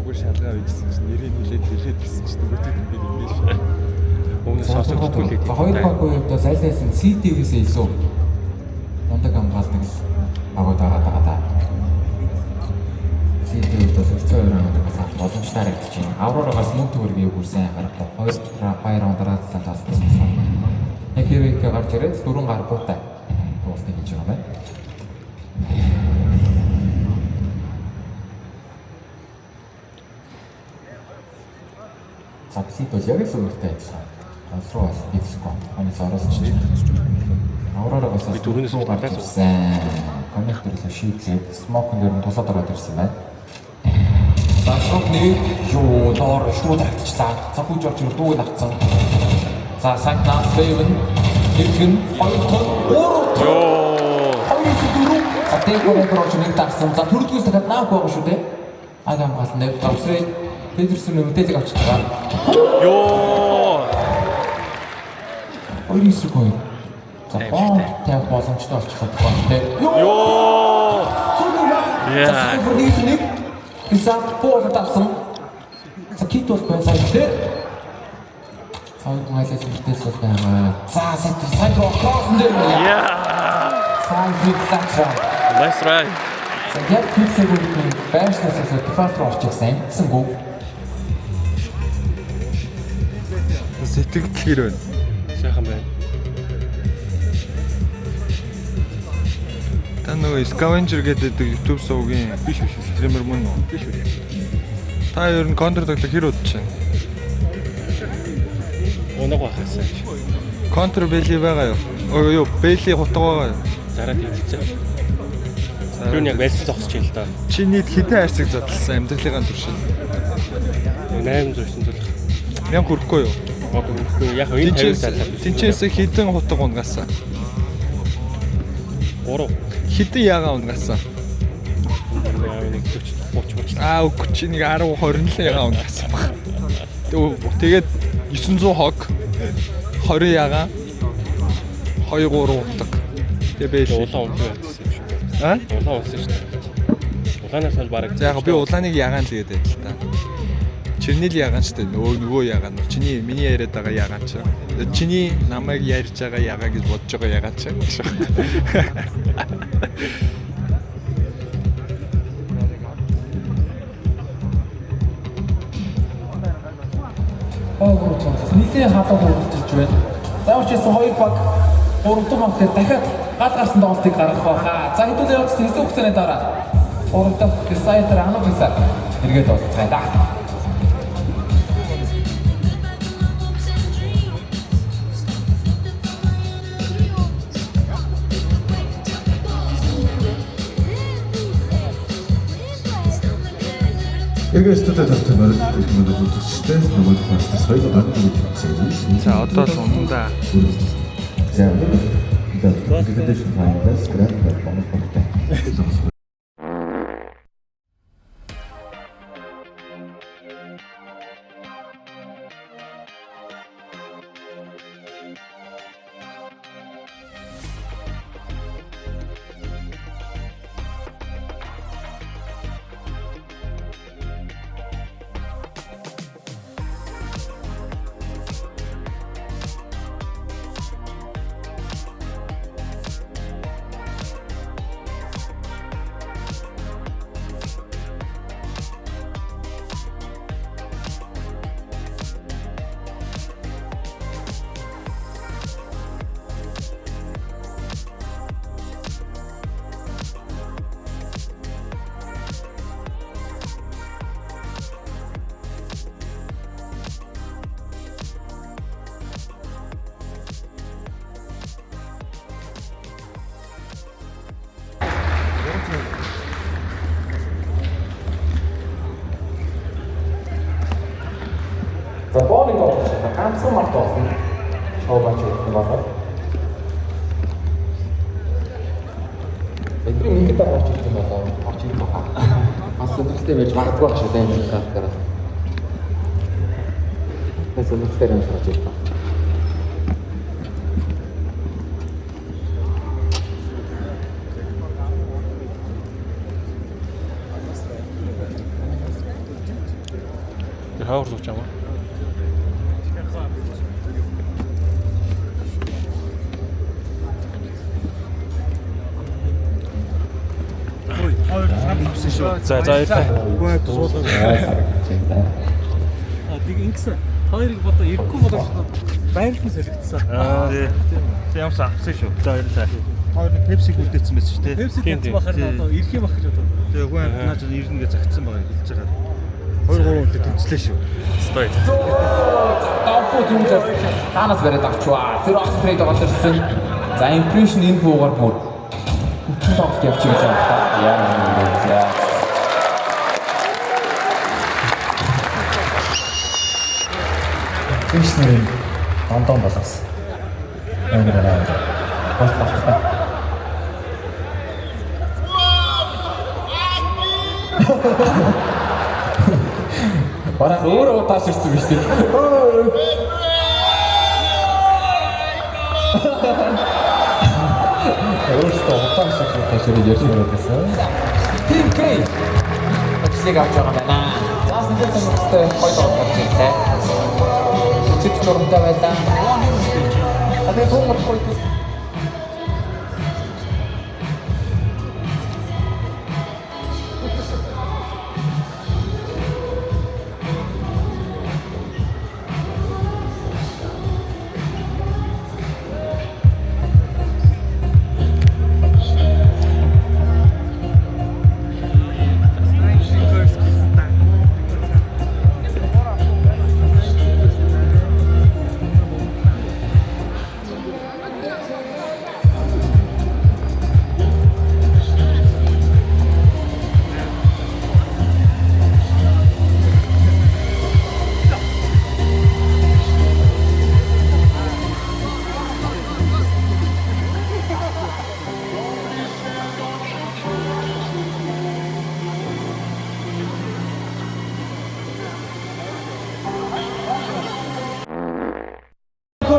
Зүгээр шалгаа хийжсэн чинь нэрийг хэлээд хэлээд гэсэн чинь нөгөөтэйг нь би ингэ шээ. Өмнө сонсогддгүй л За гэдэг. хоёр багийн хувьд бол аль аль нь CT-гээс илүү мундаг хамгаалдаг л багууд байгаа даа да. CT-д бол хэцүү хоёр раунд бас авах боломжтой харагдаж байна. Аврорагаас мөнгө төгрөгийг бүр сайн анхаарах. Хоёр хоёр раундаараа талалцсан. Яг хэрэг гарч ирээд дөрвөн гар буутай тоглолтыг хийж байгаа юм байна. За Псид бол яг л өөртөө адилхан. Гол руу бас нэгсэхгүй. Ханаас ороос ч. Аврорагаас Би дөрөвнөөс руу гарч татаас ирсэн. Коннектор руу шийдлээд смокон дээр нь тулаад ороод ирсэн байна. За шок нэг юу доор шууд автчихлаа. За хүүж орж ирэх дууг нь автсан. За Санкт Фэвен нэг нь хоёр тон гурав тон Йоо. хоёр дөрөв. За Декор орж нэг дарсан. За төрөлдгөөс дахиад наах байгаа шүү дээ. Аг хамгаалсан нэг давсрээ Петерсон мэдээлэл авчиж байгаа. Йоо. Хоёр эсрэг хоёр. За бомб тавих боломжтой болчиход байна те. Йоо. За Яа. Сайфер нэг нэг. Иса пол тавсан. За кит бол байна сайн те. Хоёр майлал мэдээлэл байгаа. За Сайфер Сайфер кросс дээр байна. Яа. Сайфер Сайфер. Nice try. За яг пикселүүд нь байршнаас илүү дефолт руу орчих гэсэн амтсангүй. Сэтгэл хэр байна? Сайхан байна. Та нөгөө Scavenger гэдэг YouTube сувгийн биш биш стример мөн үү? Биш биш. Та ер нь Counter тоглох хэр удаж байна? Унаг байх гэсэн. Counter Belly байгаа юу? Өө юу, Belly хутга байгаа юу? Зараад идчихсэн. Тэр нь яг байсан зогсож байна л да. Чи нийт хэдэн хайрцаг задлсан амьдралынхаа туршид? 800 900 л. 1000 хүрэхгүй юу? Одоо үгүй яг энэ 50 задлаад. Тинчээс хэдэн хутга унгасан? 3. Хэдэн ягаан унгасан? Нэг 40 30 30. Аа үгүй чи нэг 10 20 л ягаан унгасан баг. Тэгээд 900 хог 20 ягаан 2 3 хутга. Тэгээ Belly. Улаан унсан байсан юм шиг. Аа? Улаан унсан шүү дээ. Улаанаас бол бараг. За яг би улааныг ягаан л гэдэг л та. Чернил ягаан ч гэдэг нөгөө ягаан. Чиний миний яриад байгаа ягаан чи. Чиний намайг ярьж байгаа ягаан гэж бодож байгаа ягаан чи. Хойгоо цонцос нийлээ халуун үргэлжилж байна. За учраас хоёр баг гурав дахь баг дээр дахиад гал гарсан тоглолтыг гаргах байхаа. За хэдүүлээ явуулсан хэсэг хугацааны дараа гурав дахь Decider Anubis-аар эргээд уулзцгаая да. Эргээ студид тавтай морил ирмэд үзэгчтэй нөгөө талаас соёл гадны тэмцээн. За одоо л унанда. За тэгээд файналс гранд бонус багтай. За боолыг тоглож байгаа ганцхан март болно. Шоу бач өгөх юм байна. Бидний нэг дээр орж ирэх юм болоо орж ирэх байхаа. Бас сонирхолтой байж магадгүй байх шүү дээ энэ графикаар. Бас сонирхолтой юм шиг орж ирэх байна. Хойгоор сууж байгаа юм. За за, баярлалаа. Тэг ингэсэн. Хоёрыг бодоо ирэхгүй боловч байрлал нь солигдсон. Аа. Тэг ямарс авсан шүү. За, баярлалаа. Хоёр нэг Пепсиг үлдээсэн байсан шүү дээ. Пепси Тийм, тавьсан бахар тийм. одоо ирэх юм ах гэж бодоо. Тэгээ хүн амт наач ирнэ гэж загтсан байгаа хэлж байгаа. Хоёр гурван үлдээ тэмцлээ шүү. Стой. Давпу түнлээ. Таанаас бариад авчваа. Тэр огт trade орж ирсэн. За, impression энэ буугаар бүр хүчин тоглолт явчих гэж байна та. Яа юм бэ? За. Тэгш нэрийн дондон болгосон. Амар амар. Бол болтой. Бараг өөрөө тааш ирсэн биз дээ. Өөртөө удаан шиг тааш ирээд ярьж байгаа гэсэн. Team K. Ажлыг авч байгаа юм байна. За, нэлээд сонирхолтой хоёр тоглолт гарч ирлээ. Цэцэг журамтай байлаа. А тэгээ тун гоё.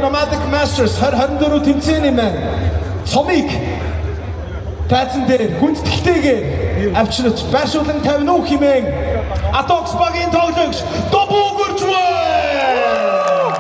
Nomadic Masters 2024 тэмцээний маань цомыг тайзан дээр хүндэтгэлтэйгээр авчирч байршуулан тавина уу хэмээн Атокс багийн тоглогч Добу өгөрч байна.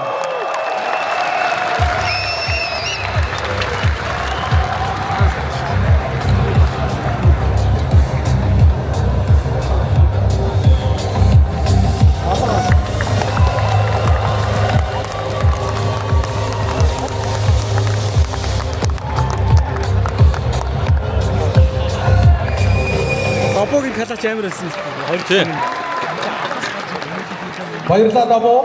Добогийн clutch амар байсан. Хоёр Тийм. Баярлалаа, Добу.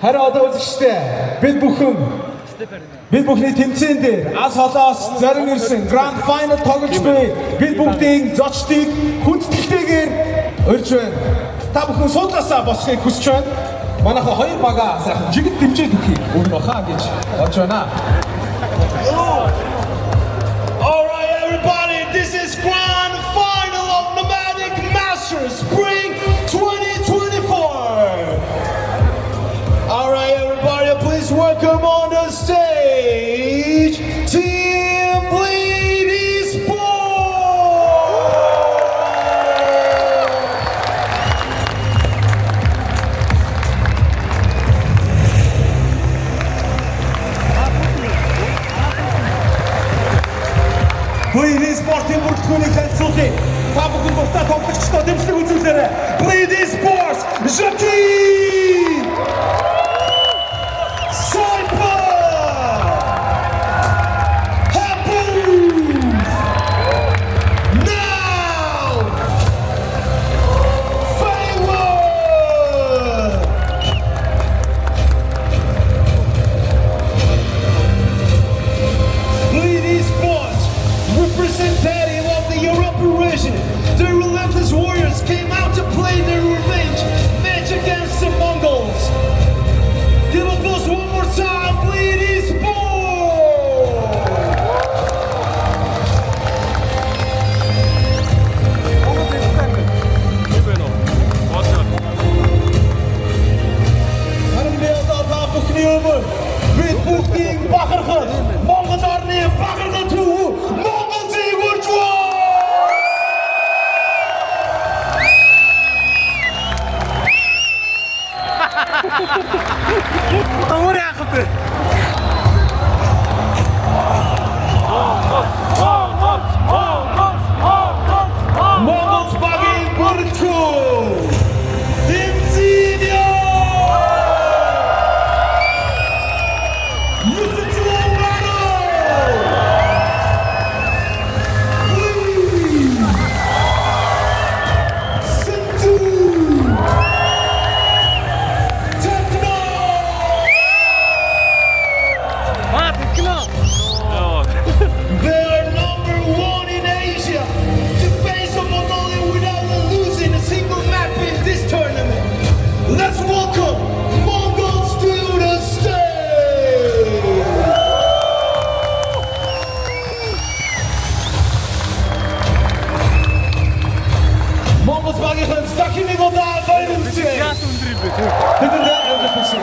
Харин одоо үзэгчтэй бид бүхний тэмцээн дээр ас холоос зорин ирсэн Grand Final тоглож буй бид бүгдийн зочдыг хүндэтгэлтэйгээр урьж байна. Та бүхэн суудлаасаа босхийг хүсэж байна. Манайха хоёр бага сайхан жигд дэмжиж өгөхийг өмнө баха гэж бодож байна. All right, everybody, this is grand final of Nomadic Masters Spring 2024. All right, everybody, please welcome on the stage Team Bleed Esports. Bleed Esports-ын бүрэлдэхүүнийг танилцуулъя. Та бүхэн дуртай тоглогчдоо дэмжлэг үзүүлээрэй. Bleed Esports, Jackie! Cypher! Hapu! Now! Feywood! Bleed Esports, representative of the European region, the Relentless Warriors came out to play their revenge match against the Mongols. Give applause one more time, Bleed Esports! Тийм байна уу? Боож. Харин би одоо та бүхний өмнө бид бүгдийн бахархал Монгол орны бахархал төв Монгол зийг урьж байна. Одоо өөр яах вэ? Монголс багийн бүрэлдэхүүн Дэмзиньо! Сэнтү! Техно! Аа, техно. They are number one in Asia to face a Mongolia without losing a single map in this tournament. Let's welcome Mongols to the stage! Mongols багийнхан дахин нэг удаа баярлалаа. Яасан өндөр юм бэ? Тэдэнд явуулсан.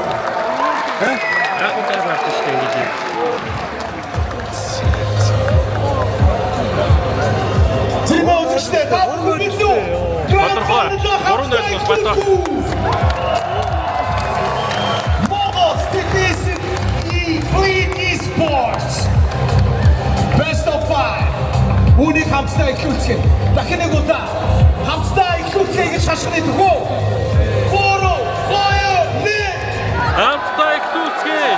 Яг удаа гарч штэ ингэж. Тийм үзэгчдээ та бүхэн билүү? Тодорхой. Гурван нөл бол Батар. Mongols defeated the Bleed Esports. Best of 5. Үүнийг хамтдаа эхлүүлцгээе. Дахин нэг удаа хамтдаа эхлүүлцгээе гэж хашгирах дөхөө. 3 2 1. Хамтдаа эхлүүлцгээе.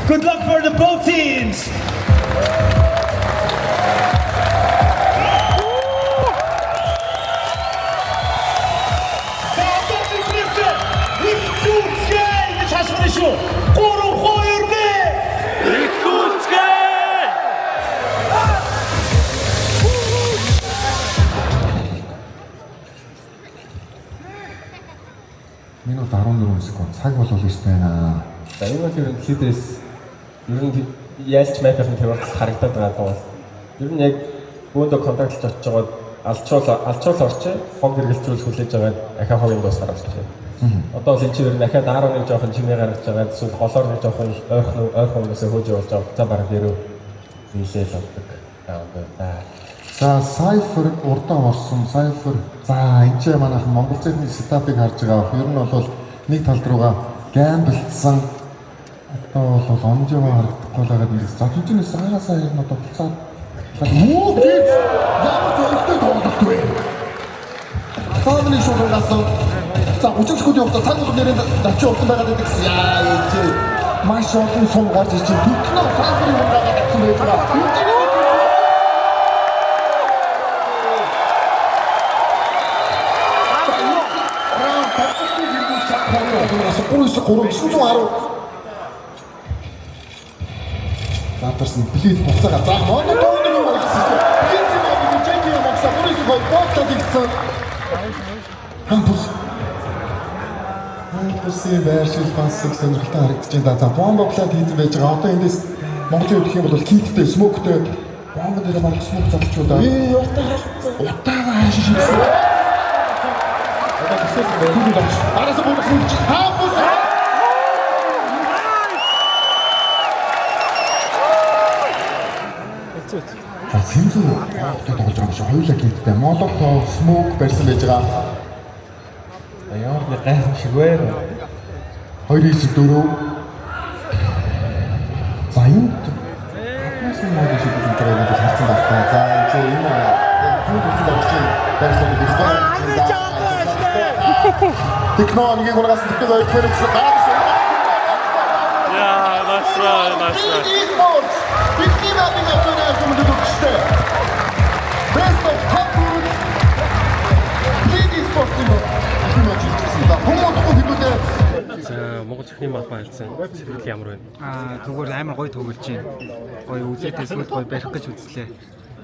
Good luck for the both teams. За одоо бид эхлүүлцгээе гэж хашгирна шүү. 3 2 1. Эхлүүлцгээе. Минут 14 секунд. Цаг бол ирсэн байна. За энэ бол ер нь лидерээс ер нь яаж ч map-ын тэрвэрт харагдаад байгаа бол ер нь яг бөөндө контактлж очиж байгаа алчуул алчуул орчээ хог хэрэгэлцүүл хүлээж байгаа ахаа хогийн дуусгаар орчээ. Одоо бол энэ чинь ер нь ахаа дараа нэг жоохон чимээ гаргаж байгаа эсвэл голоор нэг жоохон ойрхон ойрхон хүмүүсээ хөөж явуулж байгаа. За бараг дээрөө нийлээл авдаг. Аа. За Cypher урдаа орсон. Cypher за энэ ч манайх Монгол зэхний setup-ыг харж байгаа. Ер нь бол нэг тал руугаа гамблдсан. Одоо бол онжоо харагдахгүй л байгаа юм. За тийчнээс агаасаа ер нь одоо буцаад юу гэж ямар зөрөгтэй тоглолт вэ? Цааны шуургаас за 30 секунд явагдаа цаг бол нэрээ давчин урдан байгаад байдаг гэсэн. Яа энэ чи маш олон сум гарч ич чинь техно Cypher-ыг унаагаад авсан байж байгаа. Раунд тоглолтын хэрэггүй чад 3 9 910. Задарсан блиц буцаага. За моно дөрөв юм гаргасан. Блиц юм аа жеки юм агса 3 9 2 ботлоо дигцэн. Хампус. Хампусын байршил бас их сонирхолтой харагдаж байна. За бомба плат хийсэн байж байгаа. Одоо эндээс Монголын үдх юм бол киттэй, смоктэй бомба дээр баг смок задлчудаа. Ээ, утаа халдсан. Утаагаа хааш шийдсэн. Одоо төсөөсөн байх. Араас бүрсэн чи хампус. За сэнзүү одоо тоглож байгаа юм шиг хоёулаа киттэй. Молотов, смок барьсан байж байгаа. Ямар нэг гайхамшиг вэ? 2 9 4. За энд гаднаас нь мод шидэж үзэж байгааг би харсан байх та. За энэ чи энэ юу гэж тоглож байрлал нэг их байна. Техно нэгийг унгаас техно хоёр гэсэн гараад ирсэн. Яа, nice try, nice try. Esports бидний map-ыг авч байгаа юм дөрөвчтэй. Best of top 4 Bleed Esports юм юм ажигласан. За хүмүүс хэдүүлээ За, Монгол зөвхний мал байлцсан. Сэтгэл ямар байна? Аа, зүгээр амар гоё тоглож байна. Гоё үзээтэй сүлд гоё барих гэж үзлээ.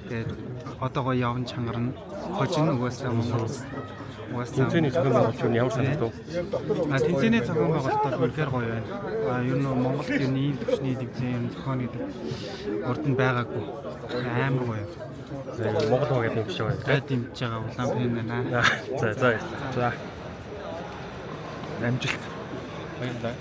Тэгээд одоо гоё явн чангарна. Хожин угаасаа Монгол угаасаа Тэмцээний зохион байгуулалт юу ямар санагдав? А тэмцээний зохион байгуулалт бол үнэхээр гоё байна. А ер нь Монголд ер нь ийм төвшний тэмцээн ер нь зохион гэдэг урд нь байгаагүй. Амар гоё. За, Монгол хувьд дэмжиж байгаа. Гай дэмжиж байгаа улаан пен байна. За, за. За. Амжилт. Баярлалаа.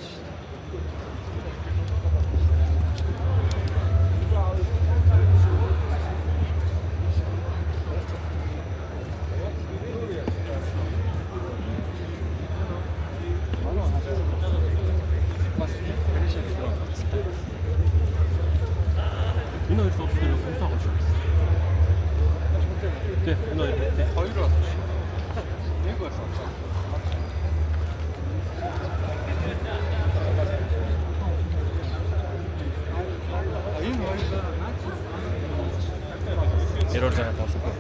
Error гараад болохгүй.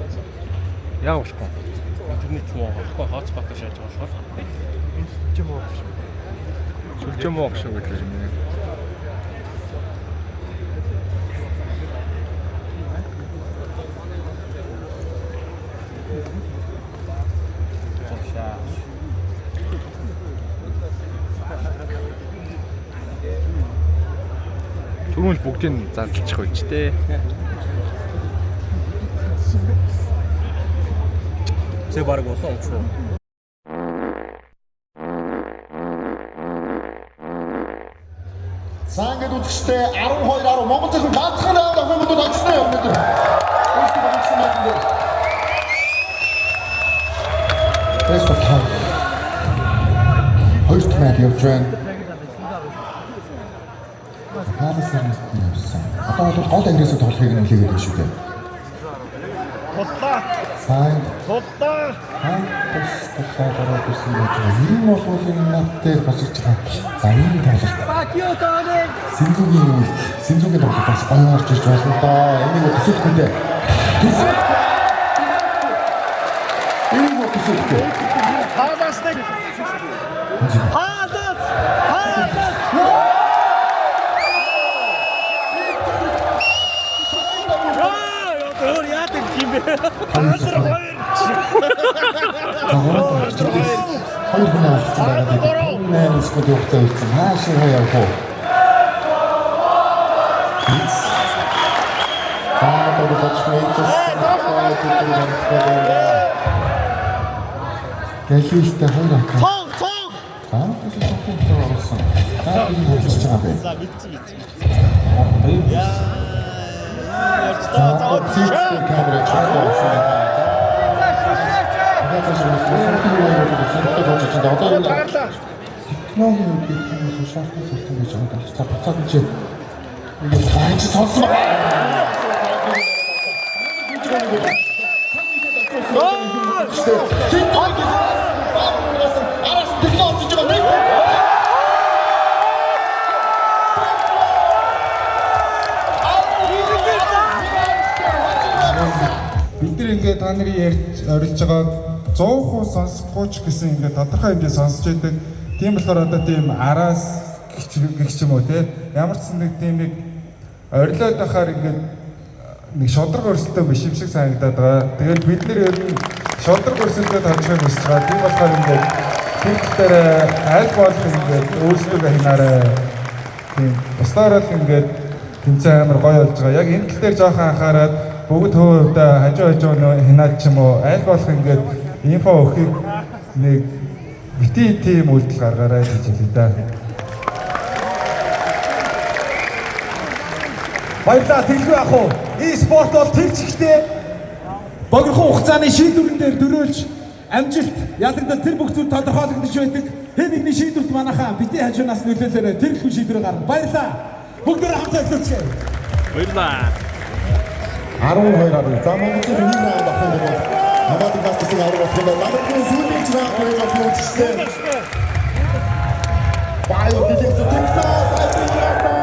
Яг болохгүй. Интернет муу болохгүй, hotspot шааж байгаа болохоор. Сүлжээ муу шүү. Сүлжээ муу шүү гэдэг юм. Түрүүн л бүгдийг зарлчих байж тээ. Зэ баг болсон уу? За, ингээд үзэгчтэй 12 10 Монгол зөвхөн ганцхан раунд авах юм бол очсон юм өнөөдөр. Өөрсдөө болгосон map дээр. Best of 5. Хоёр дахь map явж байна. Palace-аар явсан. Одоо бол гол ангиас тоглохыг нь хүлээгээд байна шүү дээ. Туллаа. Сайн. Туллаа. Хантас туллаа гараад ирсэн байж байгаа. Ер нь бол энэ map дээр босгож байгаа. За, энэ тоглолт. Синзүгийн үйл, Синзүгийн тоглолт бас гоё орж ирж болно доо. Энийг төсөөлөхгүй дээ. Төсөөлөхгүй. Энийг төсөөлөхгүй. Palace нэг. Palace. Palace. Аа, өөр яадаг юм бэ? Хоёр. Хоёр хүн алдсан байгаа. 8 секунд хугацаа үлдсэн. Хаашаа явах вэ? Таа бодож мэдсэн. Гэлийхтэй хоёр акка. Цог цог. За, энэ оруулсан. За, энэ хэлж байгаа юм. За, мэдсэн мэдсэн. За, цэцэг камера чөлөө. Одоо энэ технологийн үед би тийм шаардлагатай зүйлтэй гэж байгаа. За, буцаад энэ чи нэг таач сонссон байна. Араас технологи хийж байгаа нэг. Бид нар ингээд та нарын ярьж орилж байгаа 100% сонсохгүй ч гэсэн ингээд тодорхой хэмжээ сонсч байдаг. Тийм болохоор одоо тийм араас гэх ч юм уу те, ямар ч нэг тийм нэг орилоод байхаар ингээд нэг шударга өрсөлдөө биш юм шиг санагдаад байгаа. Тэгээд бид нар ер нь шударга өрсөлдөө тавьчихыг хүсэж байгаа. Тийм болохоор ингээд тэр дээр аль болох ингээд өөрсдөө хянаарай. Тийм бусдаар л ингээд тэмцээн амар гоё болж байгаа. Яг энэ тал дээр жоохон анхаарад бүгд хувь хувьдаа хажуу хажуу нөө хянаад ч юм уу, аль болох ингээд info өгөхийг нэг бити тийм үйлдэл гаргаарай гэж хэлье да. Баярлалаа, тэглгүй ах уу. E-спорт бол тэр чигтээ богинохон хугацааны шийдвэрэн дээр дөрөөлж амжилт, ялагдал тэр бүх зүйл тодорхойлогдож байдаг. Хэн нэгний шийдвэрт манайхаа бити хажуунаас нөлөөлөөрэй. Тэр л хүн шийдвэр гарна. Баярлалаа. Бүгдээрээ хамтаа эхлүүлцгээе. Баярлалаа. 12 10. За, Монголын нэг раунд авах юм бол Nomadic Masters-ыг авах болох юм байна. Магадгүй сүүлийн ч раунд байж болох үзэгчтэй. Баяр дэлгэц технологи сайжруулсан.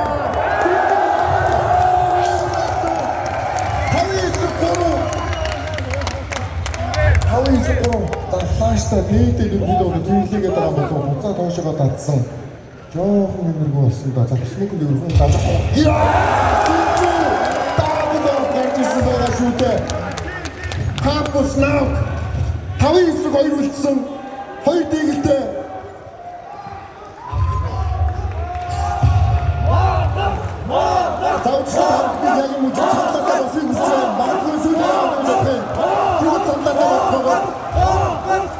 5-3. 5-3. За, flash-тай дээдээ ерөнхийдөө зэрэглээгээд байгаа болов буцаа доошогоо татсан. Жоохон нэмэргүй болсон да. За, smoke-нд ерөнхийдөө галах. Яа! Double гарч ирсэн байгаа шүү дээ. Campus now. 5-9 2 үлдсэн. Хоёр дээгэлтэй. За, үчирээ харагдсан яг юм уу? Цандлаасаа басыг хүсэж байна. Магадгүй сүүлийн раунд болох юм. Бүгд цандлаасаа басах байгаа.